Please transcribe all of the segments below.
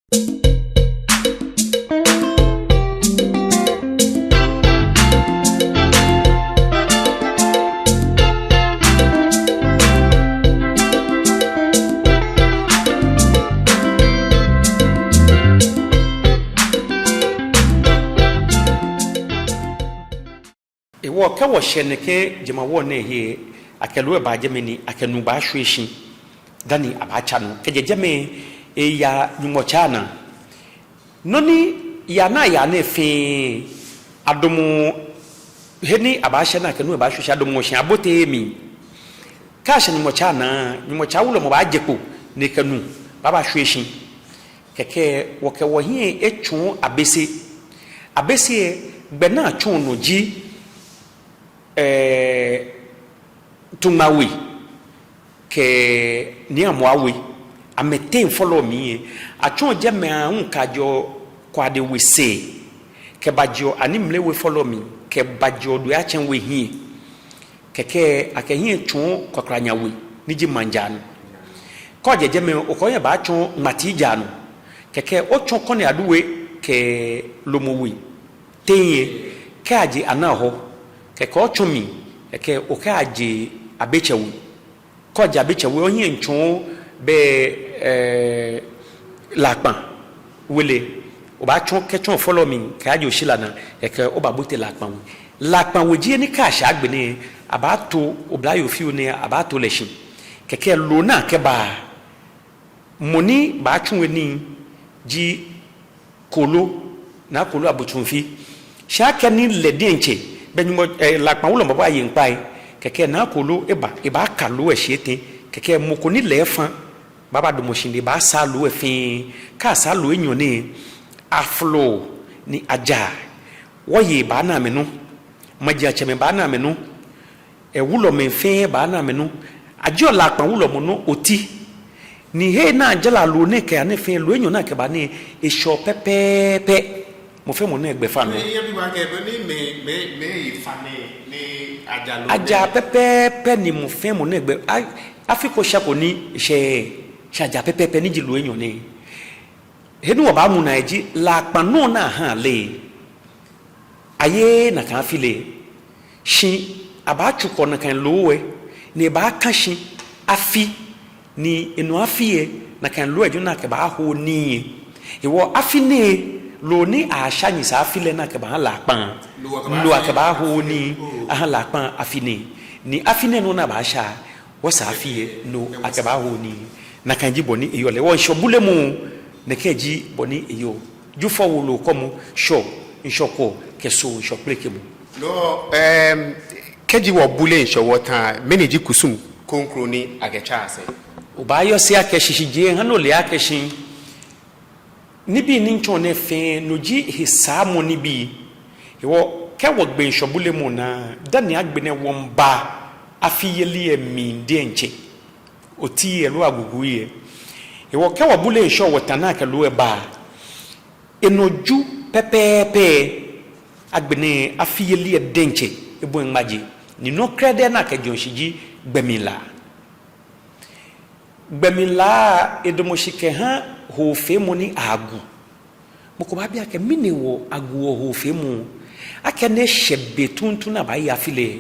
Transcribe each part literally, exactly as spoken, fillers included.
Hewɔ kɛ wɔshɛ nɛkɛ jemawɔŋ nɛɛ he, akɛ loo lɛ baa jɛmɛ ni akɛ nu baashwie shi dani abaatsa nɔ. Kɛjɛ jɛmɛ eya Nyɔŋmɔtsaa naa. Nɔ ni yaa ni ayaa nɛɛ fɛɛ, adamɔ he ni abaashɛ ni akɛ nu lɛ baashwie shi, adamɔ shi aboteee mli. Kɛ ashɛ Nyɔŋmɔtsaa naa, Nyɔŋmɔtsaa wulɔmɔ baaje kpo ni ekɛ nu baabashwie shi. Kɛkɛ wɔkɛ wɔhiɛ etsɔɔ Abese. Abese lɛ, gbɛ ni atsɔɔ nɔ ji, ɛɛ, Tuŋma We kɛ Nii Amoa We. Amɛteŋ fɔlɔɔ mli lɛ, atsɔɔ jɛmɛ aahu kɛjɛɔ Kwade We sɛɛ, kɛbajeɔ Animle We fɔlɔɔ mli, kɛbajeɔ Dweiatsɛ We hiɛ. Kɛkɛ akɛ hiɛ tsɔɔ Kwakranya We ni ji Maŋjaanɔ. Kɛ ojɛ jɛmɛ, okɛ ohiɛ baatsɔ Ŋmatiijaanɔ. Kɛkɛ otsɔ Kɔne Adu We kɛ Lomo We teŋ lɛ, kɛyaje Anahɔ. Kɛkɛ otsɔ mli, kɛkɛ okɛyaje Abetsɛ We. Kɛ ojɛ Abetsɛ We, ohiɛ tsɔɔ bɛ, ɛɛ, Lakpa We lɛ, obaatsɔ kɛtsɔ fɔlɔɔ mli kɛyaje Oshila naa, kɛkɛ obaabote Lakpa We. Lakpa We ji he ni kɛ ashɛ agbɛnɛ, abaato oblayoo fioo ni abaato lɛ shi. Kɛkɛ loo ni akɛbaa, mɔ ni baatsu he nii ji Koolo, Naa Koolo Abotsomfi. Shi akɛni lɛ diɛŋtsɛ, bɛ Nyɔŋmɔ, ɛɛ, Lakpa wulɔmɔ baaye ŋkpai, kɛkɛ Naa Koolo eba, ebaaka loo lɛ shi etɛ, kɛkɛ mɔ ko ni lɛ efã baaba damɔ shi ni ebaasaa loo lɛ fɛɛ. Kɛ asaa loo enyɔ nɛɛ, aflɔɔ ni ajaa. Wɔyei baana amɛnɔ, majiatsɛmɛi baana amɛnɔ, ɛɛ, wulɔmɛi fɛɛ baana amɛnɔ. Ajieɔ Lakpa wulɔmɔ nɔ oti. Ni he ni ajara loo nɛɛ kɛyaa nɛɛ fɛɛ, loo enyɔ ni akɛba nɛɛ, eshɛɔ pɛpɛɛpɛ. Mɔ fɛɛ mɔ na egbɛfaŋnɔ. Ni ebi wa kɛ bɔ ni mɛi, mɛi, mɛi efa nɛɛ, ni aja loo nɛɛ. Aja pɛpɛɛpɛ ni mɔ fɛɛ mɔ na egbɛ, a, afi ko shɛko ni eshɛ, shi aja pɛpɛɛpɛ ni ji loo enyɔ nɛɛ. He ni wɔbaamu naa lɛ ji Lakpa nɔ ni ahaa lɛ. Ayeee nakai afi lɛ. Shi abaatsu kɔ nakai loo lɛ, ni ebaaka shi afi, ni enɔ afi lɛ, nakai loo lɛ ji nɔ ni akɛbaahoɔ nii lɛ. Hewɔ afi nɛɛ, loo ni asha nyɛsɛɛ afi lɛ ni akɛbaaha Lakpa, no akɛbaahoɔ nii aha Lakpa afi nɛɛ. Ni afi nɛɛ nɔ ni abaasha, wɔsɛɛ afi lɛ, no akɛbaahoɔ nii. Nakai ji bɔ ni eyɔɔ lɛ. Hewɔ ŋshɔ bulemɔ, nɛkɛ ji bɔ ni eyɔɔ. Jufɔ wolo kɔmɔ, Shɔ ŋshɔkwɔ kɛ Soo ŋshɔkpelekemɔ. No, ɛm, kɛji wɔbule ŋshɔ wɔta, mɛni ji kusum kroko ni akɛtswaa sɛɛ? Obaayɔse akɛ shishijee ha ni ole akɛ shi nibii ni mitsɔɔ nɛɛ fɛɛ, no ji hesaamɔ nibii. Hewɔ kɛ wɔgbe ŋshɔ bulemɔ naa, dani agbɛnɛ wɔmiiba afi yeli lɛ mli diɛŋtsɛ, oti lɛ loo agugu lɛ. Hewɔ kɛ wɔbule ŋshɔ wɔta ni akɛ loo lɛ ba, enɔ Ju pɛpɛɛpɛ, agbɛnɛ afi yeli lɛ diɛŋtsɛ, ebɔi ŋmaji. Ni nɔ krɛdɛɛ ni akɛjɛɔ shishi ji gbɛmlilaa. Gbɛmlilaa lɛ edamɔ shi kɛha hoofeemɔ ni agu. Mɔ ko baabi akɛ mɛni hewɔ aguɔ hoofeemɔ? Akɛni eshɛ be tuuntu ni abaaye afi lɛ,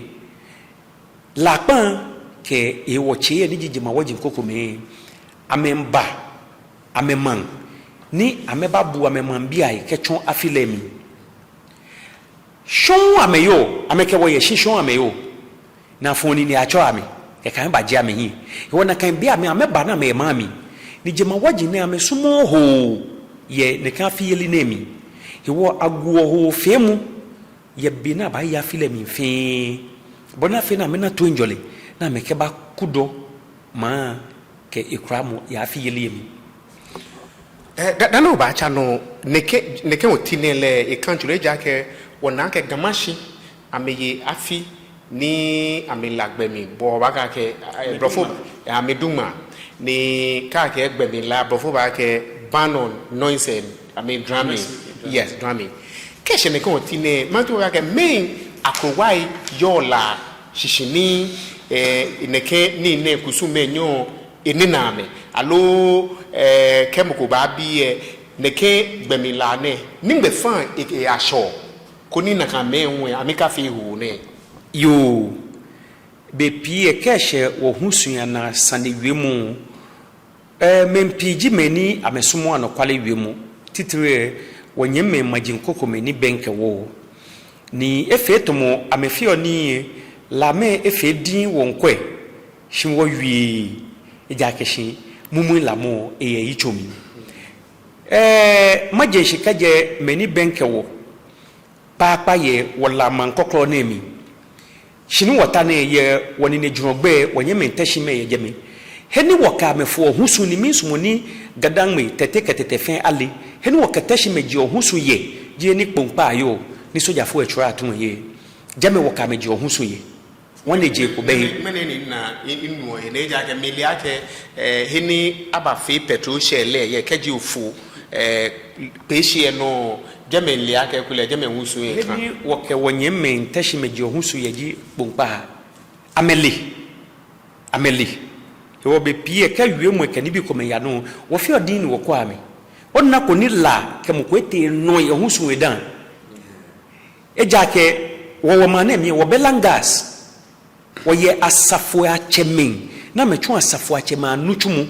Lakpa kɛ ewɔtsɛ lɛ ni ji jemawɔji krokomɛi, amɛmiiba amɛmaŋ ni amɛbabu amɛmaŋbii ahe kɛtsɔ afi lɛ mli. Shɔŋŋ amɛyɔɔ, amɛkɛ wɔ yɛ shi shɔŋŋ amɛyɔɔ. Ni afɔɔ nii ni atsɛɔ amɛ, kɛkɛ amɛbajie amɛhiɛ. Hewɔ nakai bei amɛ, amɛba ni amɛyɛ maŋ mli. Ni jemawɔji nɛɛ amɛsumɔɔɔ hoo yɛ nɛkɛ afi yeli nɛɛ mli. Hewɔ aguɔ hoofeemɔ yɛ be ni abaaye afi lɛ mli fɛɛ, bɔ ni afee ni amɛna toiŋjɔlɛ ni amɛkɛbakudɔ maŋ kɛ ekuramɔ yɛ afi yeli lɛ mli. Ɛɛ, da, dani obaatsa nɔ, nɛkɛ, nɛkɛ oti nɛɛ lɛ, ekaŋ tsu lɛ ejaakɛ wɔna akɛ Ga Mashi, amɛye afi ni amɛla gbɛ mli, bɔ ni abaakɛɛ akɛ, ɛɛ, Blɔfo, ɛɛ, amɛdu ŋmaa, ni kɛ akɛɛ gbɛmlilaa, Blɔfo baakɛɛ ban on noise, ɛɛ, amɛ drumming. Yes, drumming. Kɛ eshɛ nɛkɛ oti nɛɛ, mato akɛ mɛɛ akrowai yɔɔ La shishi ni, ɛɛ, nɛkɛ nii nɛɛ kusumii nyɛɔ enina amɛ. Aloo, ɛɛ, kɛ mɔ ko baabi, ɛɛ, nɛkɛ gbɛmi La nɛɛ, nɛgbɛ faŋŋ e, eyashɛɔ, koni nakai mɛi hu amɛkafee hoo nɛɛ? Yoo, bei pii lɛ kɛ eshɛ wɔhusu anaa sane wiemɔ, ɛɛ, mɛi pii ji mɛi ni amɛsumɔɔɔ anɔkwale wiemɔ, titri lɛ wɔnyɛmimɛi maji krokomɛi ni bɛŋkɛ wɔ. Ni efee tamɔ amɛfeɔ nii lɛ, Lamɛi efee diŋŋ wɔŋkwɛ, shi wɔwieee, ejaakɛ shi mumui lamɔ lɛ eyɛ yitso mli. Ɛɛ, maje shishi kɛjɛ mɛi ni bɛŋkɛ wɔ kpaakpa yɛ wɔ La maŋ kɔkɔɔkɔ nɛɛ mli. Shi ni wɔta nɛɛ yɛ wɔninejurɔ gbɛ, wɔnyɛmimɛi Tɛshimɛi yɛ jɛmɛ. He ni wɔkɛ amɛ foɔ husu ni miisumɔ ni Ga-Dangme Tɛte kɛ Tɛtɛ fɛɛ ale. He ni wɔkɛ Tɛshimɛi jeɔ husu yɛ, ji he ni Kpoŋkpa yɔɔ, ni sojafoi lɛ tswaa atuu lɛ yɛ. Jɛmɛ wɔkɛ amɛ jeɔ husu yɛ. Ŋwanejee ko bɛ he. Mɛni, mɛni ni na i, i nuɔ he nɛɛ, ejaakɛ mile akɛ, eh, he ni abafee petrol Shell lɛ yɛ, kɛji ofo, eh, kpee shi yɛ nɔ, jɛmɛ mile akɛ kulɛ jɛmɛ husu yɛ. He ni wɔkɛ wɔnyɛmimɛi Tɛshimɛi jeɔ husu yɛ ji Kpoŋkpa. Amɛle. Amɛle. Hewɔ bei pii lɛ kɛ wiemɔi kɛ nibii komɛi yaa nɔ, wɔfeɔ diŋŋ ni wɔkwɛɔ amɛ. Onako ni La kɛ mɔ ko etee nɔ yɛ husu lɛ daaŋ. Ejaakɛ wɔ, wɔ maŋ nɛɛ mli lɛ, wɔbɛ land guards. Wɔyɛ asafoiatsɛmɛi, ni amɛtsuɔ asafoiatsɛmɛi anitsumɔ.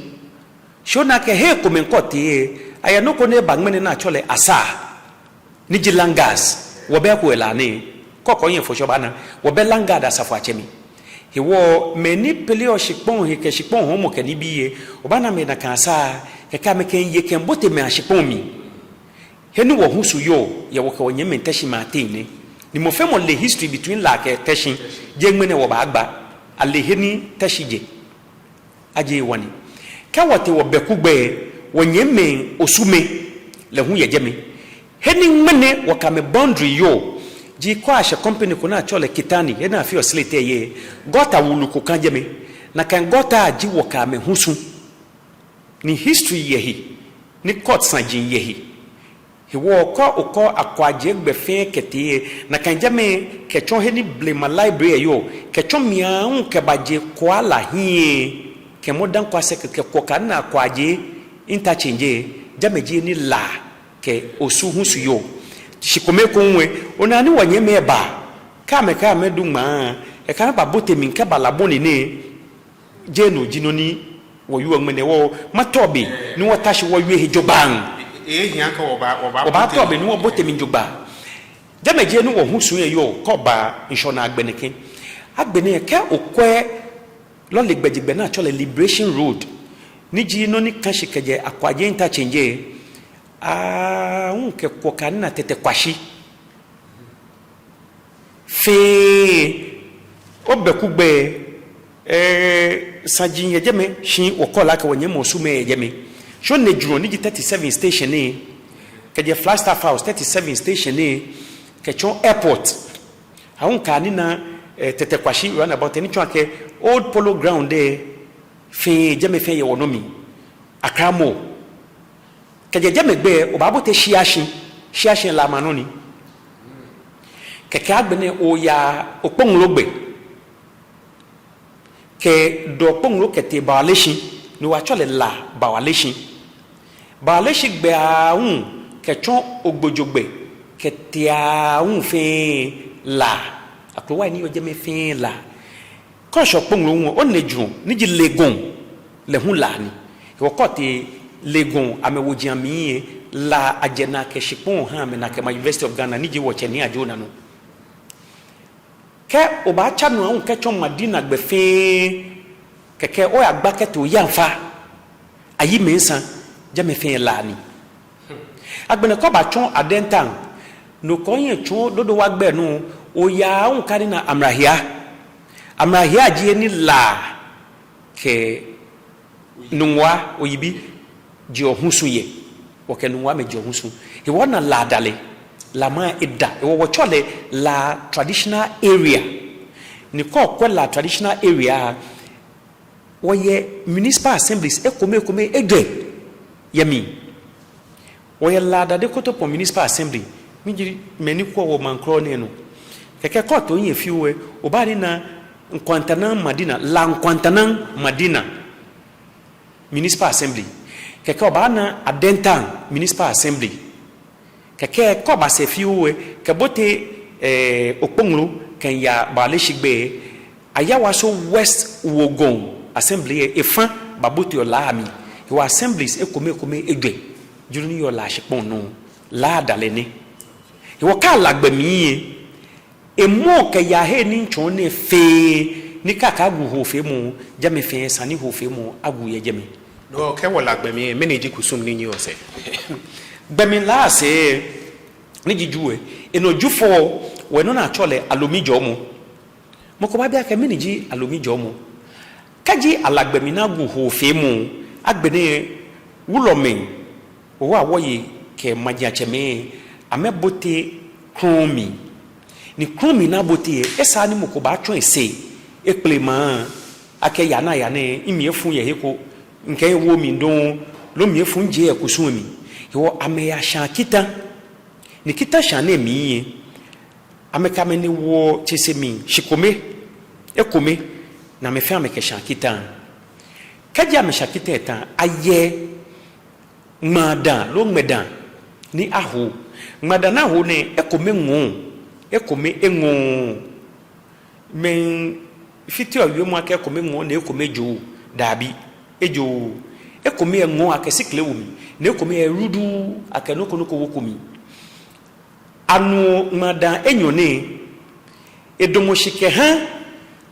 Shi ona akɛ hei komɛi kɛ otee lɛ, ayɛ nɔ ko ni eba ŋmɛnɛ ni atsɛɔ lɛ Asa, ni ji land guards. Wɔbɛ eko yɛ La nɛɛ, kɛ okɔ ohiɛ ofɔ shi obaana. Wɔbɛ land guard asafoiatsɛmɛi. Hewɔ mɛi ni peleɔ shikpɔŋ he kɛ shikpɔŋ hɔɔmɔ kɛ nibii lɛ, obaana amɛ nakai Asa, kɛkɛ amɛkɛ miiye kɛmiibote mɛi ashikpɔŋ mli. He ni wɔhusu yɔɔ, yɛ wɔkɛ wɔnyɛmimɛi Tɛshimɛi ateŋ nɛ. Ni mɔ fɛɛ mɔ le history between La kɛ Tɛshi, jeee ŋmɛnɛ wɔbaagba. Ale he ni Tɛshi jɛ. Ajie wɔ ni. Kɛ wɔtee wɔ Bɛku gbɛ, wɔnyɛmimɛi Osumɛi, lɛ hu yɛ jɛmɛ. He ni ŋmɛnɛ wɔkɛ amɛ boundary yɔɔ, ji kɛ oyashɛ company ko ni atsɛɔ lɛ Kitani, he ni afeɔ slate lɛ yɛ, gɔta wulu ko ka jɛmɛ. Nakai gɔta ji wɔkɛ amɛ husu. Ni history yɛ he, ni court saji yɛ he. Hewɔ kɛ okɔ Akwajee gbɛ fɛɛ kɛtee lɛ, nakai jɛmɛ kɛtsɔ he ni blema library lɛ yɔɔ, kɛtsɔ mli aahu kɛbaje Kuala hiɛ, kɛ Modern Kwasɛ kɛ, kɛ Koka ni na Akwajee interchange lɛ, jɛmɛ ji he ni La kɛ Osu husu yɔɔ. Shi kome ekoŋŋ lɛ, ona ni wɔnyɛmimɛi ba, kɛ amɛkɛɛ amɛdu ŋmaa, kɛkɛ amɛbabote mli kɛba La bɔni nɛɛ, jeee no ji nɔ ni wɔwieɔ ŋmɛnɛ. Wɔ, matao be ni wɔta shi wɔwie he jogbaŋŋ. E, e, ehia akɛ wɔba, wɔba, wɔbaatao be ni wɔbote mli jogbaŋŋ. Jɛmɛ ji he ni wɔhusu lɛ yɔɔ, kɛ oba ŋshɔnaa gbɛ nɛkɛ. Agbɛnɛ kɛ okwɛ lɔle gbɛjegbɛ ni atsɛɔ lɛ Liberation Road, ni ji nɔ ni ka shi kɛjɛ Akwajee interchange lɛ, aahu kɛ Koka ni na Tɛtɛ Kwashi. Fɛɛ, o Bɛku gbɛ, eh, saji yɛ jɛmɛ, shi wɔkɔ La kɛ wɔnyɛmimɛi Osumɛi yɛ jɛmɛ. Shi one jurɔ ni ji thirty-seven station nɛɛ, kɛjɛ Flagstaff House, thirty-seven station nɛɛ, kɛtsɔ airport. Aahu kɛ ni na, eh, Tɛtɛ Kwashi roundabout, ni tsɔɔ akɛ Old Polo Ground lɛ, fɛɛ, jɛmɛ fɛɛ yɛ wɔnɔ mli. Accra Mall. Kɛjɛ jɛmɛ gbɛ obaabote Shiashi, Shiashi La maŋ nɔ ni. Kɛkɛ agbɛnɛ oya Okponglo gbɛ. Kɛ do Okponglo kɛtee Bawaleshie, ni wɔtsɛɔ lɛ La Bawaleshie. Bawaleshie gbɛ aahu kɛtsɔ Ogbojo gbɛ kɛtee aahu fɛɛ La. Akrowai ni yɔɔ jɛmɛ fɛɛ La. Kɛ oshɛ Okponglo hu, one jurɔ ni ji Legon, lɛ hu La ni. Hewɔ kɛ otee Legon, amɛwoji amli lɛ, La ajɛ naa kɛ shikpɔŋ ha amɛ, naa kɛ ma University of Ghana, ni ji wɔtsɛ Nii Adjei Onano. Kɛ obaatsa nɔ aahu kɛtsɔ Madina gbɛ fɛɛ, kɛkɛ oyagba kɛtee Oyamfa, Ayi Mensah, jɛmɛ fɛɛ La ni. Agbɛnɛ kɛ obaatsɔ Adentan, nɔ ko yɛ tsɔ Dodowa gbɛ nɔ, oya aahu kɛ ni na Amrahia. Amrahia ji he ni La kɛ Nungua Oyibi jeɔ husu yɛ. Wɔkɛ Nungua amɛjeɔ husu. Hewɔ ona La dalɛ. La maŋ eda. Hewɔ wɔtsɛɔ lɛ La traditional area. Ni kɛ okwɛ La traditional area, wɔyɛ municipal assemblies ekome ekome ejwɛ yɛ mli. Wɔyɛ La Dade Kotopon Municipal Assembly, ni ji mɛi ni kwɛɔ wɔ maŋ krɔŋŋ nɛɛ nɔ. Kɛkɛ kɛ otee ohiɛ fioo lɛ, obaana Nkwantanaŋ Madina, La Nkwantanaŋ Madina Municipal Assembly. Kɛkɛ obaana Adentan Municipal Assembly. Kɛkɛ kɛ oba sɛɛ fioo lɛ, kɛbote, eh, Okponglo kɛya Bawaleshie gbɛ, Ayawaso West Wuogon Assembly lɛ, efã baboteɔ La mli. Hewɔ assemblies ekome ekome ejwɛ ji nɔ ni yɔɔ La shikpɔŋ nɔ. La adalɛ nɛ. Hewɔ kɛ La gbɛ mli lɛ, emɔ kɛya he ni mitsɔɔ nɛɛ fɛɛ, ni kɛ akɛɛ agu hoofeemɔ, jɛmɛ fɛɛ esa ni hoofeemɔ agu yɛ jɛmɛ. No kɛ wɔ La gbɛ mli lɛ, mɛni ji kusum ni nyiɛɔ sɛɛ? Gbɛ mli La sɛɛ, ni ji Ju lɛ, enɔ Jufɔ, wɔ nɔ ni atsɛɔ lɛ Alomi jɔɔmɔ. Mɔ ko baabi akɛ mɛni ji Alomi jɔɔmɔ. Kɛji ala gbɛ mli ni agu hoofeemɔ, agbɛnɛ wulɔmɛi, owa wɔyei kɛ majiatsɛmɛi, amɛbote krɔŋŋ mli. Ni krɔŋŋ mli ni abote lɛ, esaaa ni mɔ ko baatsɔ esɛɛ ekpele maŋ akɛ ya nɛɛ, ya nɛɛ, mimli efu yɛ he ko, mikɛ ewo mli dɔŋŋ, loo mimli efu mijɛ yɛ kusum mli. Hewɔ amɛyashaa kita. Ni kita shaa nɛɛ mli lɛ, amɛkɛ amɛnine woɔ tsese mli shi kome, ekome, ni amɛ fɛɛ amɛkɛshaa kita. Kɛji amɛsha kita lɛ ta, ayɛ ŋmaadaa loo ŋmɛdaa ni ahoo. Ŋmaadaa ni ahoo nɛɛ, ekome ŋɔɔ, ekome eŋɔɔɔ. Mɛi fiteɔ wiemɔ akɛ ekome ŋɔɔ ni ekome jooo. Dabi, ejooo. Ekome lɛ ŋɔɔ akɛ sikle wo mli, ni ekome lɛ rudu akɛ nɔ ko nɔ ko woko mli. Anuɔ ŋmaadaa enyɔ nɛɛ, edamɔ shi kɛha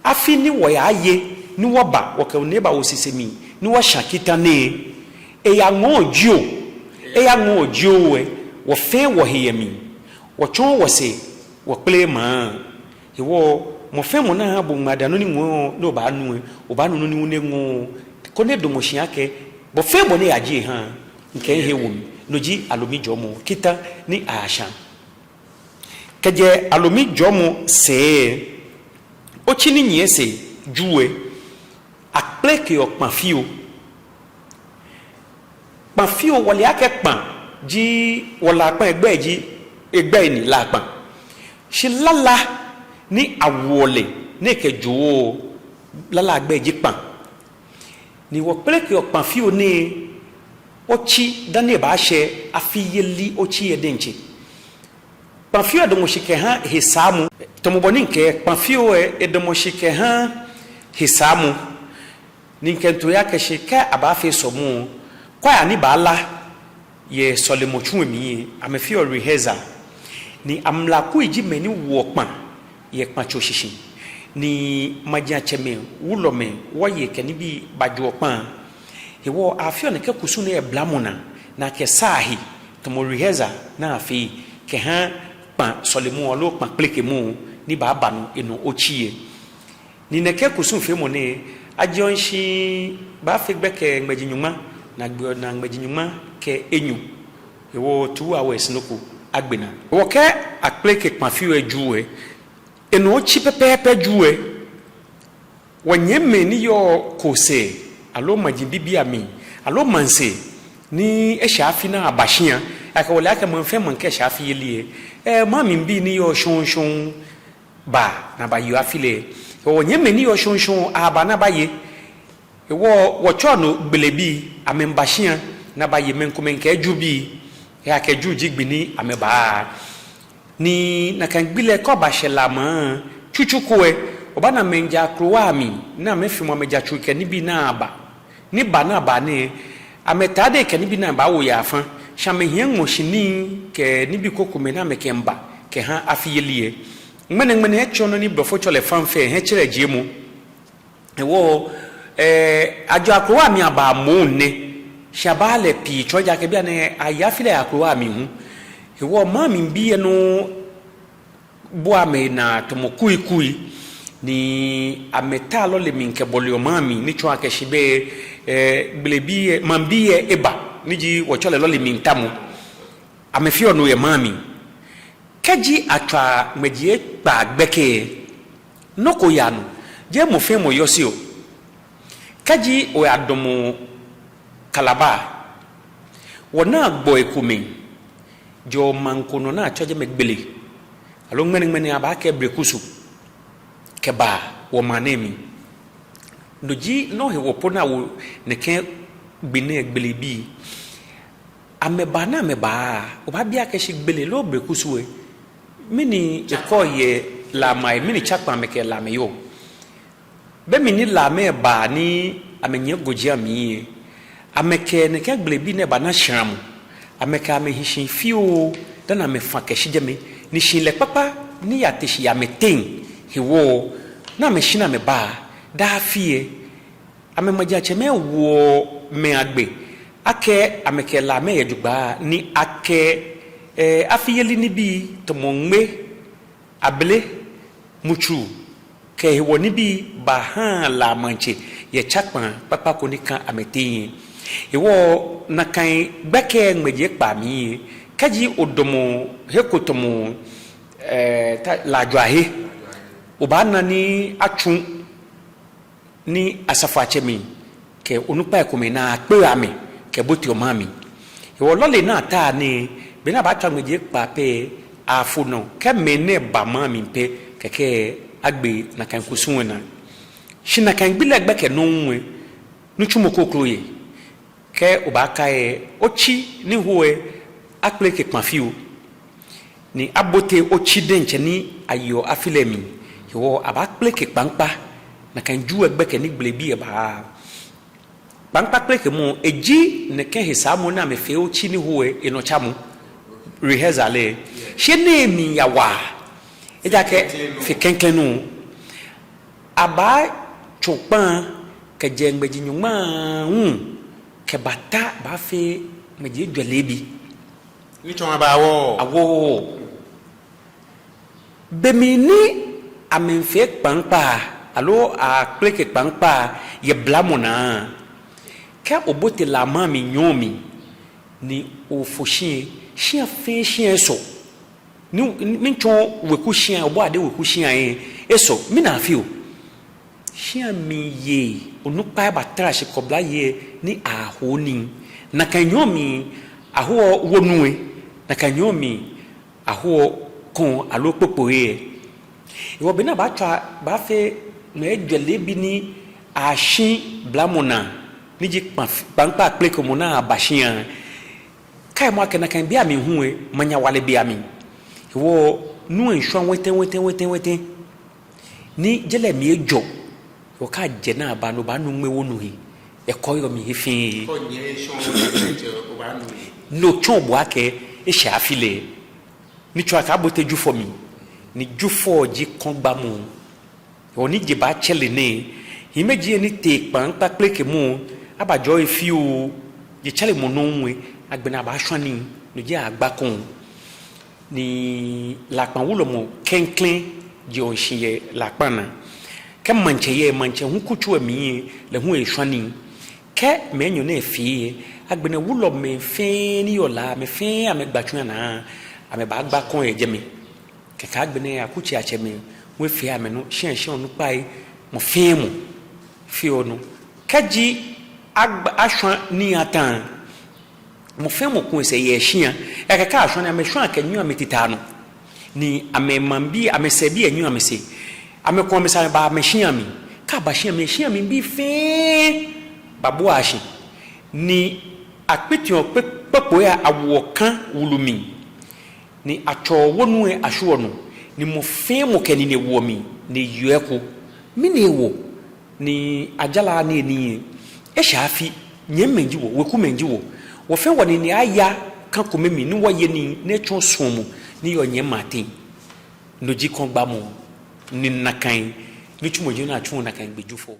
afi ni wɔyaaye ni wɔba, wɔkɛ wɔnine bawo tsese mli ni wɔsha kita nɛɛ, eyaŋɔɔ jio, eyaŋɔɔ jio lɛ, wɔ fɛɛ wɔhe yɛ mli, wɔtsɔɔ wɔsɛɛ wɔkpeleɔ maŋ. Hewɔ mɔ fɛɛ mɔ ni aha bo ŋmaadaa nɔ ni ŋɔɔ ni obaanu lɛ, obaanu nɔ ni hu eŋɔɔɔ, koni edamɔ shi akɛ bɔ fɛɛ bɔ ni eyaje eha, mikɛ mihe wo mli. No ji Alomi jɔɔmɔ, kita ni ashaa. Kɛjɛ Alomi jɔɔmɔ sɛɛ, otsi ni nyiɛ sɛɛ Ju lɛ, akpelekeɔ Kpafio. Kpafio, wɔle akɛ Kpa ji wɔ La Kpa, egbɛi ji, egbɛi ni La Kpa. Shi lala ni awoɔ lɛ ni ekɛjoɔ lala lɛ gbɛi ji Kpa. Ni wɔkpelekeɔ Kpafio nɛɛ otsi dani ebaashɛ afiyeli otsi lɛ diɛŋtsɛ. Kpafio lɛ damɔ shi kɛha hesaamɔ. Tamɔ bɔ ni mikɛɛ, Kpafio lɛ edamɔ shi kɛha hesaamɔ. Ni mikɛto he akɛ shi kɛ abaafee sɔlemɔ, kwaya ni baala yɛ sɔlemɔtsu lɛ mli lɛ, amɛfeɔ rehearsal. Ni amlakui ji mɛi ni woɔ Kpa yɛ Kpa tso shishi. Ni majiatsɛmɛi, wulɔmɛi, wɔyei kɛ nibii bajoɔ Kpa. Hewɔ afeɔ nɛkɛ kusum nɛɛ blamɔ naa, ni akɛsaa he, tamɔ rehearsal ni afeɔ kɛha Kpa sɔlemɔ aloo Kpa kpelekemɔ ni baaba nɔ enɔ otsi lɛ. Ni nɛkɛ kusum feemɔ nɛɛ, ajeɔ shishi baafee gbɛkɛ ŋmɛji nyɔŋma, ni agbeɔ naa ŋmɛji nyɔŋma kɛ enyɔ. Hewɔ two hours nɔ ko agbe naa. Hewɔ kɛ akpeleke Kpafio lɛ Ju lɛ, enɔ otsi pɛpɛɛpɛ Ju lɛ, wɔnyɛmimɛi ni yɔɔ Koosɛɛ, aloo maji bibii amli, aloo maŋsɛɛ ni eshɛ afi ni aba shia, akɛ wɔle akɛ maŋ fɛɛ maŋ kɛ eshɛ afiyeli lɛ, eh, maŋ mli bii ni yɔɔ shɔŋŋ shɔŋŋ baa ni abayeɔ afi lɛ. Hewɔ nyɛmimɛi ni yɔɔ shɔŋŋ shɔŋŋ aba ni abaye. Hewɔ wɔtsɛɔ no Gbele bii, amɛmiiba shia ni abaye. Mɛi komɛi kɛɛ Ju bii, ejaakɛ Ju ji gbi ni amɛbaa. Ni nakai gbi lɛ kɛ obashɛ La maŋ, tsutsu ko lɛ, obaana mɛi jɛ akrowai amli ni amɛfimɔ amɛjatsui kɛ nibii ni aba. Ni ba ni aba nɛɛ, amɛtadei kɛ nibii ni amɛbaawo yɛ afã, shi amɛhiɛ ŋmɔshi nii kɛ nibii krokomɛi ni amɛkɛmiiba kɛha afiyeli lɛ. Ŋmɛnɛŋmɛnɛ etsɔ nɔ ni blɔfo tsɛɔ lɛ fanfare, hiɛtserɛjiemɔ. Hewɔ, eh, ajɛɔ akrowai amli aba moŋ nɛ, shi abaaa lɛ pii tsɔ ejaakɛ bianɛ aye afi lɛ yɛ akrowai amli hu. Hewɔ maŋ mli bii lɛ nɔŋŋ bua amɛnaa tamɔ kuikui, ni amɛtaa lɔle mli kɛbɔleɔ maŋ mli, ni tsɔɔ akɛ shi bɛ, eh, Gbele bii lɛ, maŋ bii lɛ eba, ni ji wɔtsɛɔ lɛ lɔle mli tamɔ. Amɛfeɔ no yɛ maŋ mli. Kɛji atswa ŋmɛji ekpaa gbɛkɛ, nɔ ko yaa nɔ, jeee mɔ fɛɛ mɔ yɔseɔ. Kɛji oyadamɔ Calabar, wɔnaa gbɔi komɛi jɛɔ maŋ ko nɔ ni atsɛɔ jɛmɛ Gbele, aloo ŋmɛnɛŋmɛnɛ abaakɛɛ Brekusu, kɛbaa wɔmaŋ nɛɛ mli. No ji nɔ hewɔ po ni awo nɛkɛ gbi nɛɛ Gbele bii. Amɛba ni amɛba, obaabi akɛ shi Gbele loo Blekusu lɛ, mɛni ekɔɔ yɛ La maŋ lɛ, mɛni tsakpaa amɛkɛ Lamɛi yɔɔ. Be mli ni Lamɛi ba ni amɛnyiɛ gɔji amli lɛ, amɛkɛ nɛkɛ Gbele bii nɛɛ bana shramɔ. Amɛkɛ amɛ hi shi fioo dani amɛfa kɛshi jɛmɛ. Ni shihilɛ kpakpa ni yate shi yɛ amɛteŋ hewɔ ni amɛshi ni amɛba daa afi lɛ. Amɛmajiatsɛmɛi woɔ amɛ agbɛ akɛ amɛkɛ Lamɛi yɛ jogbaŋŋ ni akɛ, eh, afiyeli nibii tamɔ ŋme, abele, mutsuru kɛ hewɔ nibii bahaa La maŋtsɛ yɛ tsakpaa kpakpa ko ni ka amɛteŋ lɛ. Hewɔ nakai gbɛkɛ ŋmɛji ekpaa mli lɛ, kɛji odamɔ he ko tamɔ, eh, ta, La Jɔahe, obaana ni atsu ni asafoiatsɛmɛi kɛ onukpai komɛi naa akpeɔ amɛ kɛboteɔ maŋ mli. Hewɔ lɔle ni ataa nɛɛ, be ni abaatswa ŋmɛji ekpaa pɛ, afo nɔ, kɛ mɛi nɛɛ ba maŋ mli pɛ, kɛkɛ agbe nakai kusum lɛ naa. Shi nakai gbi lɛ gbɛkɛ nɔŋŋ lɛ, nitsumɔ kroko yɛ. Kɛ obaakai lɛ, otsi ni ho lɛ, akpleke kpaa fioo. Ni abote otsi diɛŋtsɛ ni ayeɔ afi lɛ mli. Hewɔ abaakpleke kpaŋkpa, nakai Ju lɛ gbɛkɛ ni Gbele bii lɛ baa. Kpaŋkpa kplekemɔ lɛ, eji nɛkɛ hesaamɔ ni amɛfee otsi ni ho lɛ enɔ tsamɔ. Rehearsal lɛ. Shi enɛ mli ya waa. Ejaakɛ fe klɛŋklɛŋ nɔ. Abaatsɔ kpaa kɛjɛ ŋmɛji nyɔŋma aahu kɛbata baafee ŋmɛji ejwɛ leebi. Ni tsɔɔ abaawo. Awo. Be mli ni amɛmiifee kpaŋkpa, aloo akpleke kpaŋkpa yɛ blamɔ naa. Kɛ obote La maŋ mli nyɔɔŋ mli, ni ofo shia, shia fɛɛ shia esɔ. Ni, ni, miitsɔɔ weku shia, obɔ ade weku shia lɛ, esɔ, mɛni afeɔ? Shia mli yei, onukpai batara shi kɛ oblayei ni aho nii. Nakai nyɔɔŋ mli ahoɔ wonu lɛ, nakai nyɔɔŋ mli ahoɔ kɔŋ aloo kpokpoi lɛ. Hewɔ be ni abaatswa baafee ŋmɛji ejwɛ leebi ni ashi blamɔ naa, ni ji kpa, kpaŋkpa kplekemɔ naa aba shia. Kaimɔ akɛ nakai bei amli hu lɛ, manyawale bɛ amli. Hewɔ nu lɛ miishwa wɛtɛ, wɛtɛ, wɛtɛ, wɛtɛ. Ni je lɛ mli ejɔ. Hewɔ kɛ ajɛ ni aba ni obaanu ŋmɛ wonu lɛ, ekɔɔyɔɔ mli he fɛɛ. Kɛ onyɛ eshɔ, obaanu. Ni otsɔɔ bo akɛ eshɛ afi lɛ. Ni tsɔɔ akɛ abote Jufɔ mli. Ni Jufɔ ji kɔŋgbamɔ. Hewɔ ni je baatsɛre nɛɛ, hiimeji lɛ ni tee kpaŋkpa kplekemɔ, abajɔɔ he fioo, jetsɛremɔ nɔŋŋ lɛ, agbɛnɛ abaashwa nii, no ji agba kɔŋ. Ni Lakpa wulɔmɔ klɛŋklɛŋ jeɔ shishi yɛ Lakpa naa. Kɛ maŋtsɛ yɛ, maŋtsɛ hu kutso lɛ mli lɛ, lɛ hu eshwa nii. Kɛ mɛi enyɔ nɛɛ fee lɛ, agbɛnɛ wulɔmɛi fɛɛ ni yɔɔ La, amɛ fɛɛ amɛgba tsu lɛ naa, amɛbaagba kɔŋ yɛ jɛmɛ. Kɛkɛ agbɛnɛ akutseiatsɛmɛi hu efee amɛnɔ, shia shia onukpai, mɔ fɛɛ mɔ feɔ enɔ. Kɛji agba, ashwa nii ata, mɔ fɛɛ mɔ ku esɛɛ yɛ eshia. Ekɛɛ kɛ ashwa nii, amɛshwaa kɛnyiɛɔ amɛtitrii anɔ. Ni amɛmaŋbii, amɛsɛɛbii lɛ nyiɛɔ amɛsɛɛ. Amɛku amɛsɛɛ amɛbaa amɛshia mli. Kɛ aba shia mli, shia mli bii fɛɛ babuaa shi. Ni akpitiɔ kpe, kpokpoi lɛ awoɔ kã wulu mli. Ni atsɔɔ wonu lɛ ashwieɔ nɔ, ni mɔ fɛɛ mɔ kɛ enine woɔ mli, ni eyeɔ eko. Mɛni hewɔ? Ni ajalaaa nii lɛ. Eshɛ afi, nyɛmimɛi ji wɔ, wekumɛi ji wɔ. Wɔ fɛɛ wɔnine aya kã kome mli, ni wɔye nii, ni etsɔ suɔmɔ ni yɔɔ nyɛmimɛi ateŋ. No ji kɔŋgbamɔ, ni nakai nitsumɔ ji nɔ ni atsuɔ nakai gbɛ Jufɔ.